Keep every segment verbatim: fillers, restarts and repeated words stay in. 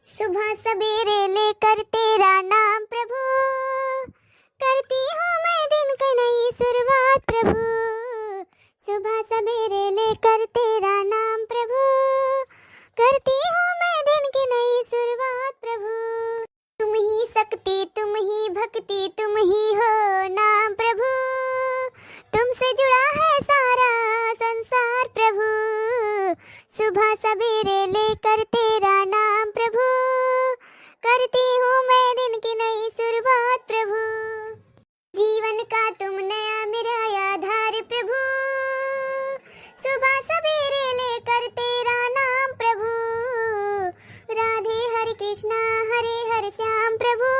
सुबह सवेरे लेकर तेरा नाम प्रभु, करती हूँ मैं दिन की नई शुरुआत प्रभु। सुबह सवेरे लेकर तेरा नाम प्रभु, करती हूँ मैं दिन की नई शुरुआत प्रभु। तुम ही शक्ति, तुम ही भक्ति, तुम ही हो नाम प्रभु। तुमसे जुड़ा है सारा संसार प्रभु। सुबह सवेरे लेकर तेरा नाम प्रभु, करती हूँ मैं दिन की नई शुरुआत प्रभु। जीवन का तुम नया मेरा आधार प्रभु। सुबह सवेरे लेकर तेरा नाम प्रभु। राधे हरे कृष्णा, हरे हरे श्याम प्रभु।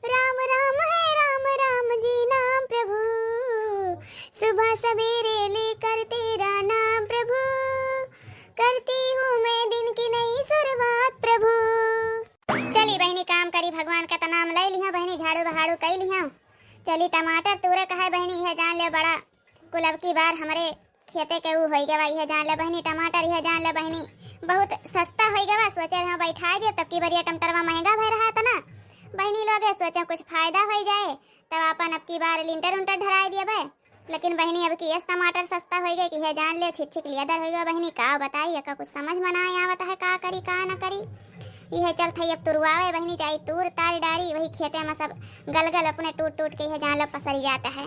राम राम है राम, राम जी नाम प्रभु। सुबह सवेरे लेकर तेरा नाम प्रभु, करती हूँ मैं दिन की नई शुरुआत प्रभु। चली बहिनी, काम करी, भगवान का त नाम लै लिहा बहिनी, झाड़ू बहाड़ू कई लिहा। चली टमाटर तूरे कहे बहिनी, यह जान ले बड़ा कुल अब की बार हमरे खेते के ऊ होई गवा, यह जान ले बहिनी टमाटर, यह जान ले बहिनी बहुत सस्ता होई गवा। सोचे रहे बैठाए दे, तब की बरिया टमाटरवा महंगा भय रहा था ना बहिनी लोग, सोचे कुछ फायदा होई जाए, तब अपन अब की बार लिंटर उंटर ढराए दिए बे। लेकिन बहिनी, अब की एस टमाटर सस्ता होई गए कि है जान ले, छिक छिक लियादर होई गए बहिनी। का बताई, एका कुछ समझ में ना आवत है, का करी का ना करी। यह चलत है अब तुरवावे बहिनी, जाई तूर तार डारी, वही खेते में सब गल गल अपने टूट टूट के यह जान लो पसरी जाता है।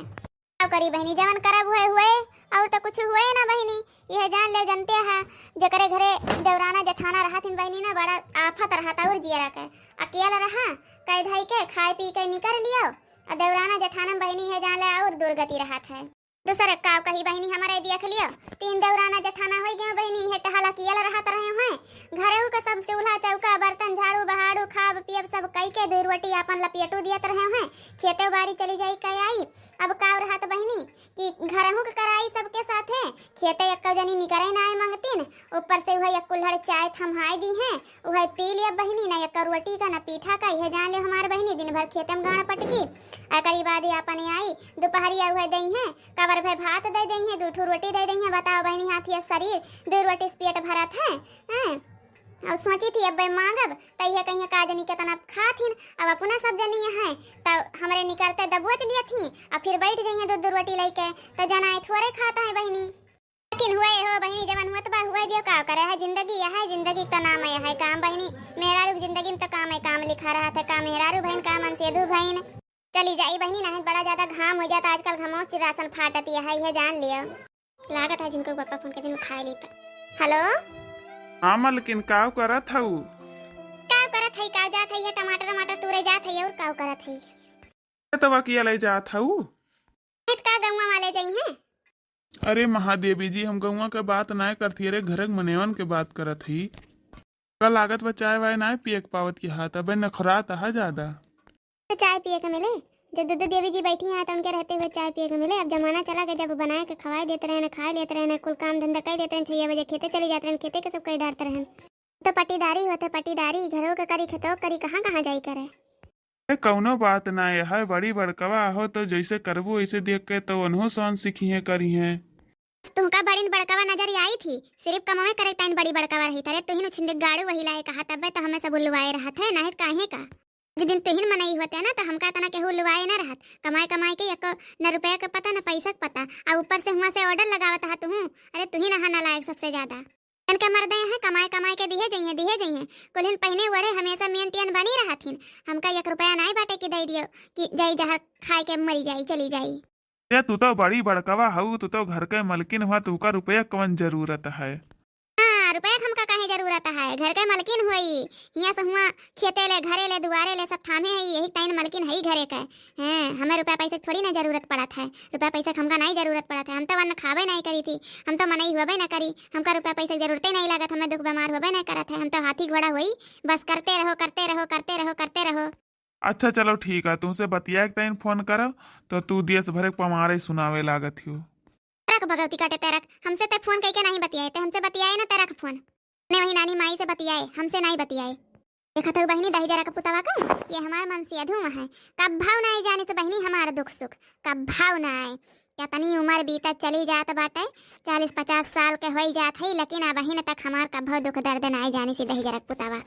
का करी बहिनी, जवन करब हुए हुए, और तो कुछ हुए ना बहिनी। यह जान ले, जनते है, जकरे घरे देवराना जेठाना रहत हिन बहिनी ना, बड़ा आफत रहत और जियरा के। अकेल रहा, कई धाई के खाए पी के निकर लियो, और देवराना जेठाना में बहिनी है जान ले और दुर्गति रहत है। दूसर का कही बहिनी, हमारे देख लियो, तीन देवराना जेठाना होई गए बहिनी, ये टहला कियल रहत रहे हैं। घरे हु के सब चूल्हा चौका बर्तन झाड़ू बहाड़ू खाब पियब सब कई के दुई रोटी आपन लपेटू दियत रहे हैं। खेते बाड़ी चली जाई के आई। अब का रहत बहिनी कि घरहू के कराई सबके साथे, खेते एक्को जनी निकरे ना आए मंगतीन, ऊपर से वह एक कुल्हड़ चाय थम्हाई दी हैं, उहे पी लिया बहिनी, ना एक रोटी का, ना पीठा का, इहे जान ले हमार बहिनी दिन भर खेते में गाड़ पटकी। एकरी बाद ये अपने आई, दोपहरिया उहे दई हैं, कवर भे भात दे दई हैं, दू ठो रोटी दे दई हैं। बताओ बहिनी, हाथ ये शरीर, दू रोटी से पेट भरत है, हैं? और सोची थी अब मांगब, त इहे कहिए का जनी केतना खात हिन, अब अपना सब जनी है, त हमरे निकरते दबुआ चलिए थी, अब फिर बैठ जाइए दू दू रोटी लेके, त जनाए थोड़े खाता है बहिनी। लेकिन हुए हो बहिनी, जवन हुआ त बा हुए दियो, का करे है जिंदगी, यह है जिंदगी का नाम है, यह है काम बहिनी। मेहरारू की जिंदगी में त काम है, काम लिखा रहत है, का मेहरारू भइन, का मनसेधू भइन। चली जाई बहिनी, नहीं बड़ा ज्यादा घाम हो जाता आजकल, घमोच रासन फाटत यह है, यह जान लियो। लागत है जिनको पापा फोन के दिन उठाए ली त। हेलो। हाँ मलकिन, काव करत हऊ? काव करत है, काव जात है, ये टमाटर वमाटर तूरे जात है और काव करत है? खेतवा किया ले जात हऊ? खेत का गौवा वाले जाई हैं? अरे महादेवी जी, हम गौवा के बात नाय करत ही, अरे घर के मनेवन के बात करत ही। का लागत बा चाय वाय नाय पिए के पावत की हाथ, अबे नखरात हा ज्यादा। तो चाय पिए के मिले, जब दुद्ध देवी जी बैठी हैं तो उनके रहते हुए चाय पिए के मिले। अब जमाना चला गया, जब बनाए के खवाए देते रहे ना, खाए लेते रहे ना, कुल काम धंधा कर लेते रहे, छह बजे खेते चले जाते रहे, खेते के सब कई डारते रहे। तो पटीदारी होते पटीदारी, घरों के करी खेतों के करी, कहाँ कहाँ जाई करे। अरे कौनो बात ना है, बड़ी बड़कवा हो तो जैसे करबू वैसे देख के तो ओनहु सोन सीखिए करिहें। तुमका बड़िन बड़कवा नजर आई थी, सिर्फ कमावे करे टाइम बड़ी बड़कवा रही। अरे तुहिन उछिंद गाड़ू वही लाए कहा, तब्बे तो हमें सब उल्लुआए रहत है, नाहित काहे का। जिस दिन तुहिन मनई होते ना तो हमका इतना केहू उल्लुआए ना रहत। कमाए कमाए के एको न रुपया के पता न पैसा के पता, आ ऊपर से हुआ से ऑर्डर लगावत हा तुहू। अरे तुहिन अहा नालायक सबसे ज्यादा। इनके मर्दे हैं, कमाए कमाए के दिहे जइहें, दिहे जइहें। कुल्हिन पहिने ओढ़े हमेशा मेंटियन बनी रहत हिन। हमका एक रुपया नाई बाटे कि दे दियो कि जाई जहाँ खाए के मरी जाई, चली जाई। ए, तू तो बड़ी बड़कवा हऊ, तू तो घर के मलकिन हुआ, तूका रुपया कवन जरूरत है? हाँ, रुपया के हमका काहे जरूरत है? घर के मलकिन हुई, हियाँ से हुआ खेते ले, घरे ले, दुआरे ले, सब थामे है, यही टाइन मलकिन है घरे के। हैं, हमें रुपया पैसे के थोड़ी ना जरूरत पड़त है, रुपया पैसे के हमका नहीं जरूरत पड़त है। हम तो अन्न खाबे नहीं करी थी, हम तो मनई होबे ना करी, हमका रुपया पैसे के जरूरते नहीं लागत, हमें दुख बीमार होबे नहीं करत है। हम तो हाथी घोड़ा होई, बस करते रहो, करते रहो, करते रहो, करते रहो। अच्छा चलो ठीक है, तुमसे बतिया के टाइम फोन करो तो तू देश भर के पमारे सुनावे लागत हो। तरक भगवती काटे तरक, हमसे ते फोन कइके नहीं बतियाए, ते हमसे बतियाए ना तरक फोन। ने वही नानी माई से बतियाए, हमसे नहीं बतियाए। देखत हऊ बहिनी दहिजरा के पुतवा का, ये हमार मनसेधू है। कब्भाऊ नाई जानिस बहिनी हमार दुख सुख, कब्भाऊ नाई। केतनी उमर बीतत चली जात बाटे, चालीस पचास साल के होई जात है, लेकिन अबहिन तक हमार कब्भाऊ दुख दर्द नाई जानिस दहिजरा के पुतवा।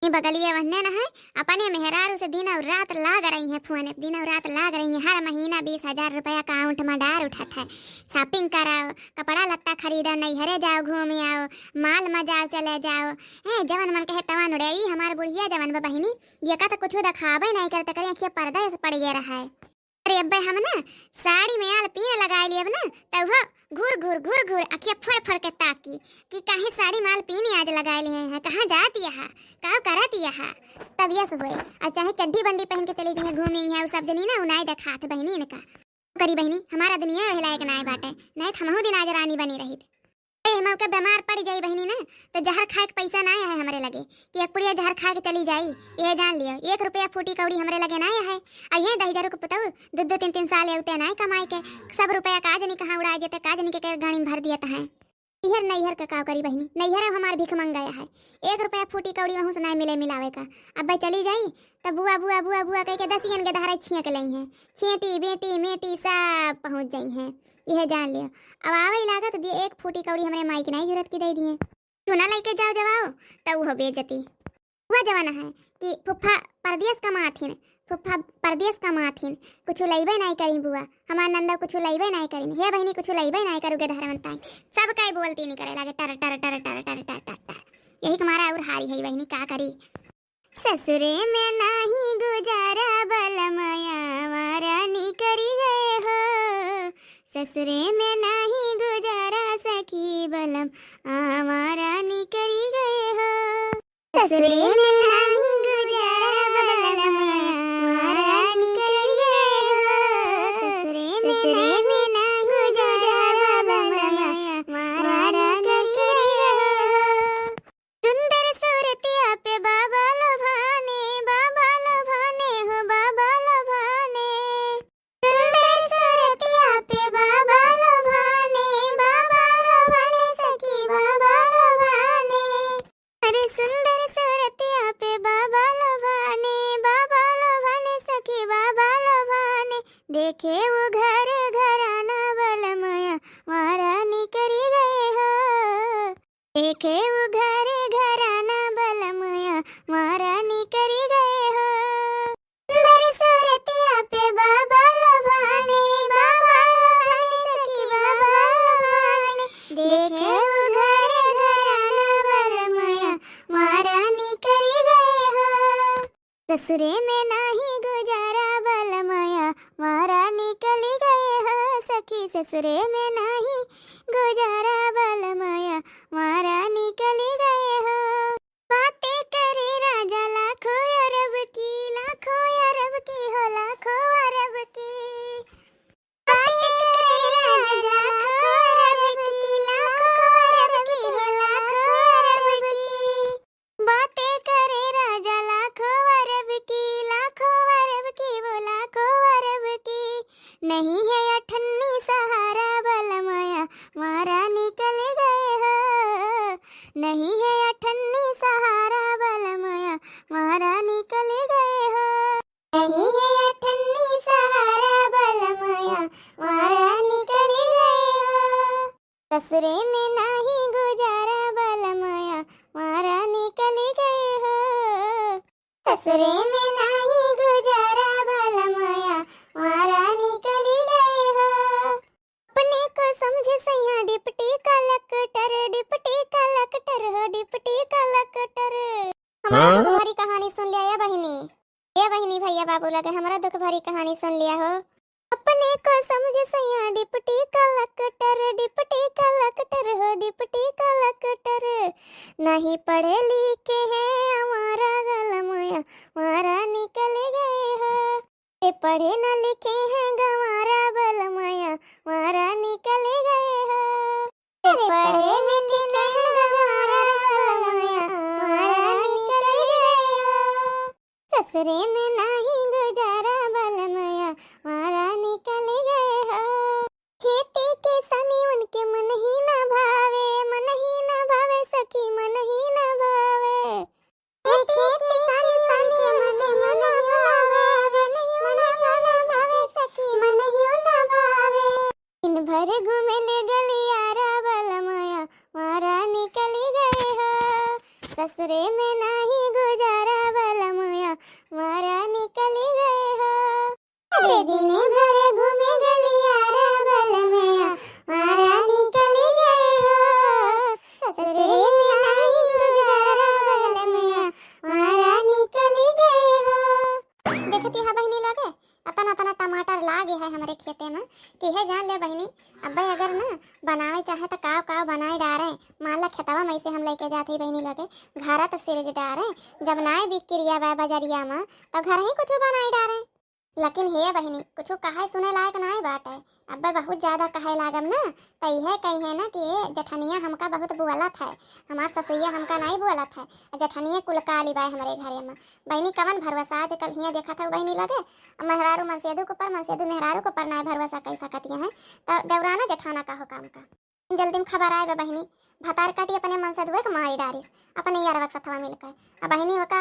ई बगलिए वहने न है, अपने मेहरारू से दिन और रात लाग रही हैं फोन, दिन और रात लाग रही हैं। हर महीना बीस हजार रुपया account में डार उठत है। Shopping कराओ, कपड़ा लत्ता खरीदो, नैहरे जाओ, घूम आओ, mall में जाओ, चले जाओ। हैं, जवन मन कहे तवन उड़े। ई हमार बुढ़िया जवन बा बहिनी, ये का तो कुछ दिखावे नहीं करते, करे अखिया पर्दा से पड़ गया रहा है। अरे अब्बे, हम ना साड़ी में आलपीन लगाए लिए अब ना, तो वो घूर घूर घूर घूर अखिया फड़ फड़ के ताकी कि काहे साड़ी में आलपीन आज लगाए लिए हैं, कहाँ जात यहा, का करत यहा। तब यस हुए, और चाहे चड्ढी बंडी पहन के चली जइहे घूमे यहाँ, उ सब जनी ना उनाई देखात बहिनी इनका। करी बहिनी, हमारा दुनिया वही लायक नाय बाटे, नहीं तो हमहू दिन आज रानी बनी रहित। ए, हम के बीमार पड़ जाई बहिनी ना, तो जहर खाए के पैसा ना है हमरे लगे कि एक पुड़िया जहर खा के चली जाई। ये जान लियो, एक रुपया फूटी कौड़ी हमरे लगे ना है। आ ये दहिजरू के पुतऊ दो दो तीन तीन साल अउते ना कमाई के, सब रुपया का जनी कहाँ उड़ा देते, का जनी के, के गाड़ी में भर दिया है। इहर नैहर का काव करी बहिनी, नैहर हमार भीख मंगाया है, एक रुपया फूटी कौड़ी वहूँ से ना मिले मिलावे का। अब भाई चली जाई, तब बुआ बुआ बुआ बुआ कह के दसियन के दहरा छिया के लई हैं, छेटी बेटी मेटी सब पहुँच जाई हैं। यह जान लियो, अब आवे लागत दिए एक फूटी कौड़ी हमरे माई के नहीं जरूरत की दे दिए। चूना लइके जाओ जब आओ, त उहो बेइज्जती। हुआ जमाना है कि फुफ्फा परदेस कमाथिन, फुफ्फा परदेस कमाथिन, कुछ लइबे नहीं करी बुआ, हमार नंदा कुछ लइबे नहीं करिन, हे बहिनी कुछ लइबे नहीं करू गे धरवन ताई। सब कई बोलती नहीं करे लागे, टर टर टर टर टर टर टर टर। यही के मारा और हारी है बहिनी, का करी। ससुरे में नाही गुजारा बलमया, मारा निकरी गए हो। ससुरे में नाही गुजारा सखी बलम, आ मारा निकरी गए हो। ससुरे में नाही गुजारा बलमया, मारा निकरी गए हो। ससुरे में नाही गुजारा बलमया, मारा निकरी गए हो। सुंदर सूरतिया पे बाबा लोभाने, बाबा लोभाने हो बाबा लोभाने। सुंदर सूरतिया पे बाबा लोभाने, बाबा लोभाने सखी बाबा लोभाने। अरे सुंदर सूरतिया पे बाबा लोभाने, बाबा लोभाने सखी बाबा लोभाने। देखे वो घर घराना बलमया, मारा निकरी गए हो। देखे वो घर घराना बलमया, मारा निकरी गए हो। सुंदर सूरतिया पे बाबा लोभाने, बाबा लोभाने सखी बाबा लोभाने। देखे वो घर घराना बलमया, मारा निकरी गए हो। ससुरे में नाही गुजारा बलमया, मारा निकली गए हो सखी। ससुरे में नाही गुजारा बलमया, मारा निकली गए हो। बातें करे राजा लाखों अरब की, लाखों अरब की हो लाखों अरब की। बातें करे राजा लाखों अरब की, लाखों अरब की हो लाखों अरब की। बातें करे राजा लाखों अरब की, लाखों अरब की वो लाखों अरब की। नहीं है अठन्नी सहारा बलमया, मारा निकल गए हो। नहीं है अठन्नी सहारा बलमया, मारा निकल गए हो। नहीं है अठन्नी सहारा बलमया, मारा निकल गए हो। ससुरे में नाही गुजारा बलमया, मारा निकल गए हो। ससुरे में नाही गुजारा बलमया, मारा निकल गए हो। अपने को समझे सैया डिप्टी कलेक्टर, डिप्टी कलेक्टर हो, डिप्टी कलेक्टर। हमारा हाँ? दुख भरी कहानी सुन लिया या बहिनी। ए बहिनी, भैया बाबू लगे हमारा दुख भरी कहानी सुन लिया हो। अपने को समझे सैया डिप्टी कलेक्टर, डिप्टी कलेक्टर हो, डिप्टी कलेक्टर। नहीं पढ़े लिखे हैं हमारा बलमया, मारा निकल गए हो। ये पढ़े न लिखे हैं गंवारा बलमया, मारा निकल गए हो। अरे पढ़े लिखे नहीं गंवारा बलमया, मारा निकल गए हो। ससुरे में नाही गुजारा बलमया, मारा निकल गए हो। खेती किसानी उनके मन ही ना भावे, मन ही ना भावे सखी, मन ही ना भावे। खेती किसानी उनके मन ही ना भावे, मन ही ना भावे सखी, मन ही ना भावे। दिन भर घूमे ले गलियारा बलमया, मारा निकल गए हो। ससुरे में नाही गुजारा खेते में, कि हे जान ले बहिनी, अब्बे अगर ना बनावे चाहे त काव काव बनाए डारे। मान ला खेतवा में से हम लेके जात ही बहिनी लगे, घरा त सिरज डारे। जब नाय बिक्रिया बा बजरिया में, त घर ही कुछ बनाए डारे। लेकिन हे बहिनी, कुछ कहे सुने लायक नाय बाटे। अब्बे बहुत ज्यादा कहे लागम ना, त इहे कही है ना कि ए जेठनिया हमका बहुत बोलत है, हमार ससुइया हमका नाय बोलत है, जेठनिया कुल काली बाय हमरे घरे में। बहिनी, कवन भरोसा? आजकल हियाँ देखत हऊ बहिनी लगे, मेहरारू मनसेधू के ऊपर, मनसेधू मेहरारू के ऊपर नाय भरोसा कइ सकत हैं, त देवराना जेठाना का हो काम का। जल्दी में खबर आए बा बहिनी, भतार काटी अपने मनसेधुए के मारी डारिस, अपने यारवा के सथवा मिलके। अब बहिनी ओका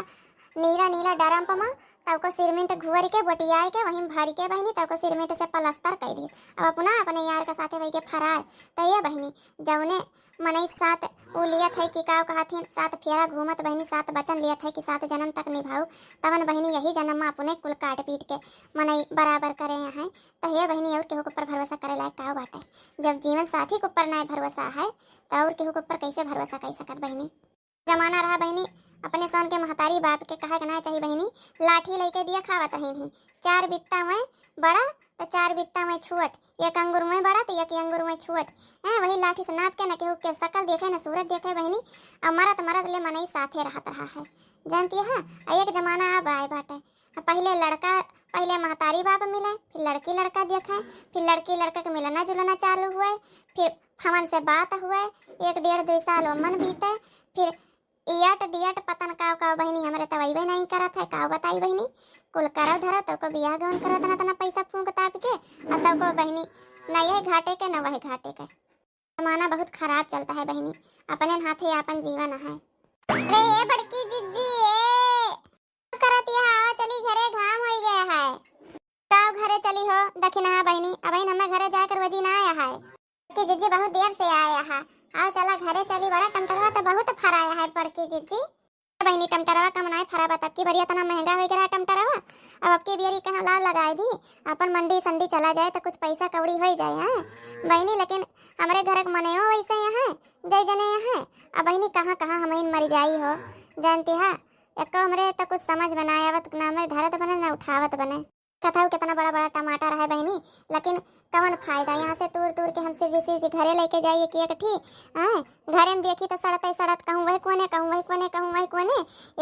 नीला नीला डरम पमा, तब को सिरमिंट घुअर के, बोटियाए के, वहीं भर के बहिनी, तब को सिरमिंट से प्लस्तर कइ दिस। अब अपना अपने यार के साथे वही के फरार। त ये बहिनी, जौने मनई सात उ लियत है कि काव कहत हिन, सात फेरा घूमत बहिनी, सात वचन लियत है कि सात जन्म तक निभाऊ। तवन बहिनी यही जन्म में अपने कुल काट पीट के मनई बराबर करे हैं। त हे बहिनी, और केहू के ऊपर भरोसा करे लायक काव बाटे? जब जीवन साथी के ऊपर नाय भरोसा है, त और केहू के ऊपर कैसे भरोसा कर सकत बहिनी? जमाना रहा बहिनी, अपने सन के महतारी बाप के कहे के ना चाही बहिनी, लाठी लेके दिया खावत रही थी। चार बित्ता में बड़ा त चार बित्ता में छोट, एक अंगुर में बड़ा त एक अंगुर में छोट। हैं, वही लाठी से नाप के न केहू के शकल देखे न सूरत देखे बहिनी। अब मरत मरत ले मनई साथे रहत रहा है, जानती है। आ एक जमाना अब आए बाटे, आ पहिले लड़का, पहिले महतारी बाप मिले, फिर लड़की लड़का देखे, फिर लड़की लड़का के मिलना जुलना चालू हुए, फिर फोन से बात हुए, एक डेढ़ दुई साल ओमन बीते, फिर इयट डियट पतन काव काव बहिनी, हमरे त अइबे नहीं करत है, काव बताई बहिनी। कुल करव धरव, तब को बियाह गवन करत ना तना पैसा फूंक ताप के, और तब को बहिनी न यह घाटे के न वह घाटे के। जमाना बहुत खराब चलता है बहिनी, अपने हाथे आपन जीवन है। अरे ए बड़की जिज्जी ए, का करत यह? आवा चली घरे, घाम होई गया है। काव घरे चली हो दखिनहा बहिनी, अबहिन हमें घरे जाए कर वजी ना आया है। बड़की जिज्जी बहुत देर से आया है, आओ चला घरे चली, बड़ा टमटरवा तो बहुत फराया है बड़की जिज्जी। बहिनी, टमटरवा कम नाय फरा बा, तब की बरिया तना महंगा हो गया टमटरवा। अब अब की बियरी कहाँ लाव लगाए दी, अपन मंडी संडी चला जाए तो कुछ पैसा कौड़ी हो जाए हैं बहिनी। लेकिन हमरे घर के मनयो वैसे हैं, जय जने हैं। अब बहिनी कहाँ कहाँ हम इन मर जाई हो, जानती है। एको हमरे तो कुछ समझ में ना आवत, ना हमरे धरत बने ना उठावत बने। कथऊ कितना बड़ा बड़ा टमाटर है बहिनी, लेकिन कवन फायदा? यहाँ से तूर तूर के हम सिरजी सिरजी घरे लेके जाइए कि एक ठी, हैं? घरे में देखी तो सड़त है सड़त, कहूँ वही कोने, कहूँ वही कोने, कहूँ वही कोने,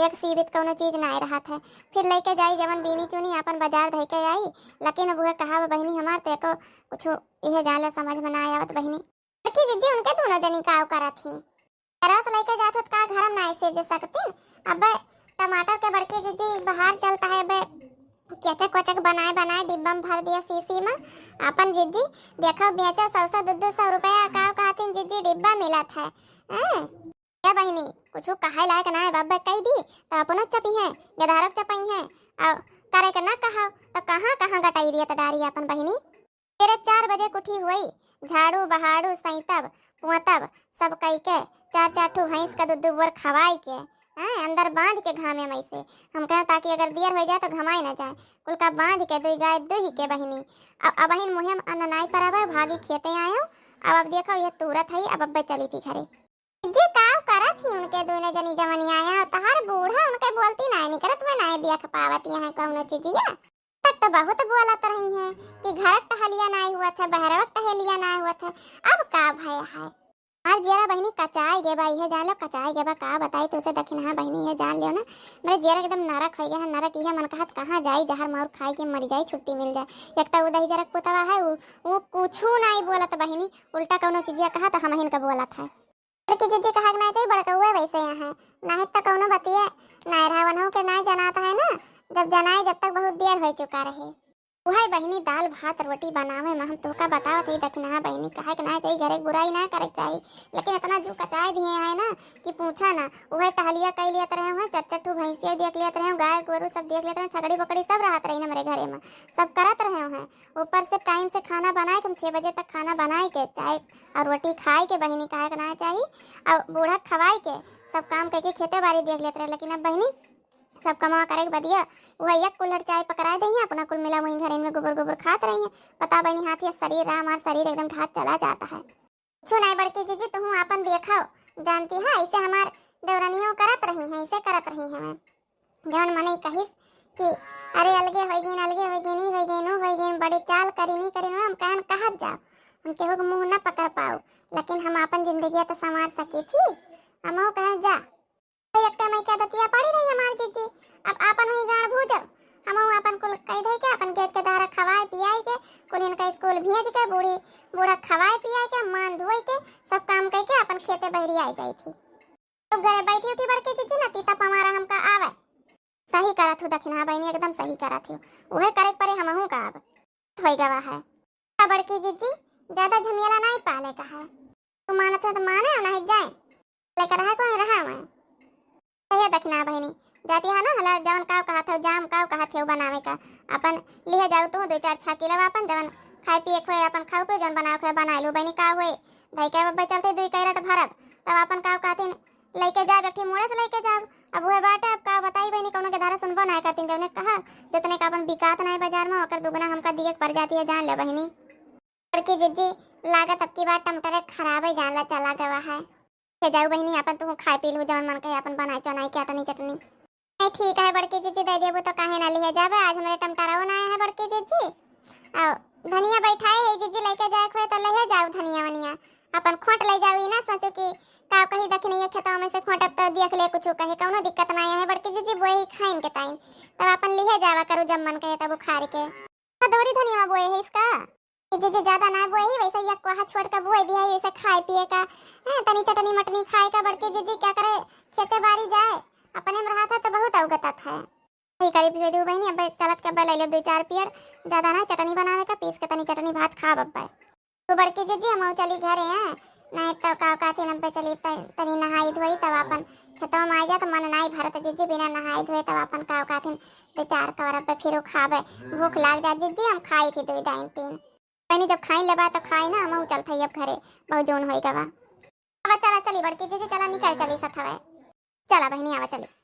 एक सीबित कौनो चीज ना रहत है। फिर लेके जाई जवन बीनी चुनी, अपन बाजार धइ के आई। लेकिन अब वह कहा बहिनी हमार, ते को कुछ यह जाले समझ में ना आवत बहिनी। बड़की जिज्जी उनके दोनों जनी काव करत ही? रस लेके जात होत का घर में नाय सिरज सकतिन? अबे टमाटर के बड़की जिज्जी बहार चलता है, अबे केचक कोचक बनाए बनाए डिब्बा में भर दिया शीशी में। अपन जिज्जी देखो बेचो सौ सौ दो दो सौ रुपया काव कहतिन जिज्जी डिब्बा मिलत है। हैं? ए बहिनी, कुछ कहे लायक नाय, अबे कह दी तो अपनो चपी है, गधारक चपई है, और करे के ना कहो तो कहाँ कहाँ गटाई दिया त डारी अपन बहिनी। तेरे चार बजे कुठी हुई, झाड़ू बहाड़ू सैतब पोतब सब कई के, चार चार ठू भैंस का दूध बोर खवाई के, हैं, अंदर बांध के घामे में से। हम कहें ताकि अगर दियर हो जाए तो घमाए ना जाए। कुल का बांध के दुई गाय दुही के बहिनी। अब अबहिन मुहे में अन्न नाई पराबे, भागी खेते आयो। अब अब देखो ये तुरत है, अब अब्बे चली थी घरे। जी काव करत ही उनके दोनों जनी जवनिया आया हो, तहार बूढ़ा उनके बोलती नाई निकरत, मैं नाई देख पावत यहाँ कौनो चीजिया। तक तो बहुत बोलत रही हैं कि घर टहलिया नाई हुआ था, बहरवा टहलिया नाई हुआ था। अब का भय है? हमार जियरा बहिनी कचाई गे बा, इहे जान लो कचाई गे बा। का बताई तुझसे दखिनहा बहिनी, इहे जान लियो ना, मेरे जियरा एकदम नरक हो गया है, नरक। इहे मन कहत कहाँ जाई, जहर मार खाई के मर जाई, छुट्टी मिल जाए। एक तो उ दही जरा पुतवा है, उ, उ कुछू नाई बोलत बहिनी, उल्टा कौनो चीजिया कहा तो हमहिन का बोलत है। बड़की जिज्जी कहा के ना चाहिए, बड़कउआ वैसे यहाँ है, नाहीं तो कौनो बतिये नाय रहा, वनहु के नाय जनात है ना, जब जनाए जब तक बहुत देर हो चुका रहे। उहे बहिनी दाल भात रोटी बनावे में हम तोहका बतावत ही दखिनहा बहिनी, कहे के ना चाहिए, घरे के बुराई ना करे के चाहिए, लेकिन इतना जू कचाए दिए है ना कि पूछा ना। उहे टहलिया कई लियत रहे हैं, चार चार ठू भैंसिया देख लियत रहे हैं, गाय गोरू सब देख लियत रहे हैं, छकड़ी बकड़ी सब रहत रही हमरे घरे में, सब करत रहे हैं। ऊपर से टाइम से खाना बनाए के, हम छः बजे तक खाना बनाए के, चाय और रोटी खाए के बहिनी, कहे के ना चाहिए, और बूढ़ा खवाए के, सब काम करके खेते बाड़ी देख लेत रहे। लेकिन अब बहिनी सब कमा करे के बदिया वह एक कुल्हड़ चाय पकड़ाए दही, अपना कुल मिला वहीं घरे में गुबुर गुबुर खात रही है। पता बहिनी हाथ या शरीर रहा, हमार शरीर एकदम ढात चला जाता है। सुनाई बड़की जीजी, तुहूँ आपन देखो, जानती है ऐसे हमार देवरनियों करत रही हैं, ऐसे करत रही हैं। जौन मनई कहिस कि अरे अलगे होइ गइन, अलगे होइ गइन, ई होइ गइन, ऊ होइ गइन, बड़ी चाल करिन, ई करिन, हम कहन कहत जाओ, हम केहू के मुँह न पकड़ पाऊ, लेकिन हम आपन जिंदगिया तो संवार सकी थी। हमहू कहे जा। तो एक टाइम के आदतिया पड़ी रही हमार जिज्जी, अब आपन ही गाड़ भूजब, हमहू आपन कुल कह धई के, आपन गेद के दहरा खवाए पियाई के, कुल इनका स्कूल भेज के, बूढ़ी बूढ़ा खवाए पियाई के, मान धोई के, सब काम कह के आपन खेते बहरी आ जाई थी। तो घरे बैठी उठी बड़की जिज्जी ना तीता पमारा हमका आवे। सही करत हू दखिनहा बहिनी, एकदम सही करत हू। उहे करे के परे हमहू का अब। होई गवा है। का बड़की जिज्जी, ज्यादा झमेला नाई पाले का है। तू मानत है तो माने और नहीं जाए। लेकर रहा कोई रहा मैं। कहिए दखिनहा बहिनी, जाती है ना हला जवन काव कहत हो, जाम काव कहत हो बनावे का। अपन लिहे जाऊ तू दो चार छह किलो अपन जवन खाए पिए खोए अपन खाऊ पियो जवन बनावे खोए बनाए लू बहिनी का हुए। धई के बब्बे चलते दुई कैरेट भरब तब अपन काव कहतीन लइके जाब, एक ठी मुड़े से लइके जाब। अब उहे बाटे, अब का बताई बहिनी, कउनो के धारा सुनबो नाय करतीन, जउने कहा, जतने का अपन बिकात नाय बाजार में, ओकर दुगुना हमका दिए के पड़ जाती है, जान ले बहिनी। बड़की जिज्जी, लागत अब की बार टमाटरे खराब है, जान ला चला गवा है। ले जाऊ बहिनी, अपन तुहू खाए पी लू, जवन मन कहे अपन बनाए चोनाई के अटनी चटनी। नहीं, ठीक है बड़की जिज्जी, दे देबू तो काहे ना लिहे जाबे, आज हमरे टमाटरो ना आए है बड़की जिज्जी। आओ, धनिया बैठाए है जिज्जी, लइके जाए के होए तो लिहे जाऊ धनिया वनिया, अपन खोट ले जाऊ, ई ना सोचू कि का कही दखिनहा खेतवा में से खोटब तो देख ले कुछ कहे, कउनो दिक्कत ना है बड़की जिज्जी, बोए ही खाइन के ताइन, तब अपन लिहे जावा करू जब मन कहे तब उखाड़ के। अधूरी धनिया बोए है इसका? ए जिज्जी, ज्यादा ना बोए ही, वैसे एक कोहा छोड़ के बोए दिया है, इसे खाए पिए का, हैं, तनी चटनी मटनी खाए का बड़की जिज्जी, क्या करे, खेते बारी जाए, अपने में रहा था तो बहुत अवगतत है। वही करीब भेज दू बहिनी, अब चलत के अब ले ले दो चार पियर, ज्यादा ना चटनी बनावे का, पीस के तनी चटनी भात खाब अब। तो बड़की जिज्जी, हम चली घरे हैं, नहीं तो का कहथिन, अब चली त-, तनी नहाई धोई, तब अपन खेतवा में आ जा, तो मन नाई भरत जिज्जी, बिना नहाई धोए, तब अपन का कहथिन, दो चार कवर अब फिर खाबे, भूख लाग जा जिज्जी, हम खाई थी दो दाइन तीन। बहिनी, जब खाई लेबा तो खाई ना, हम चलत हई अब घरे, बहुत जोन होई गवा। अब चला चली बड़की जिज्जी, चला निकल चली सथवे। चला बहिनी, आवा चली।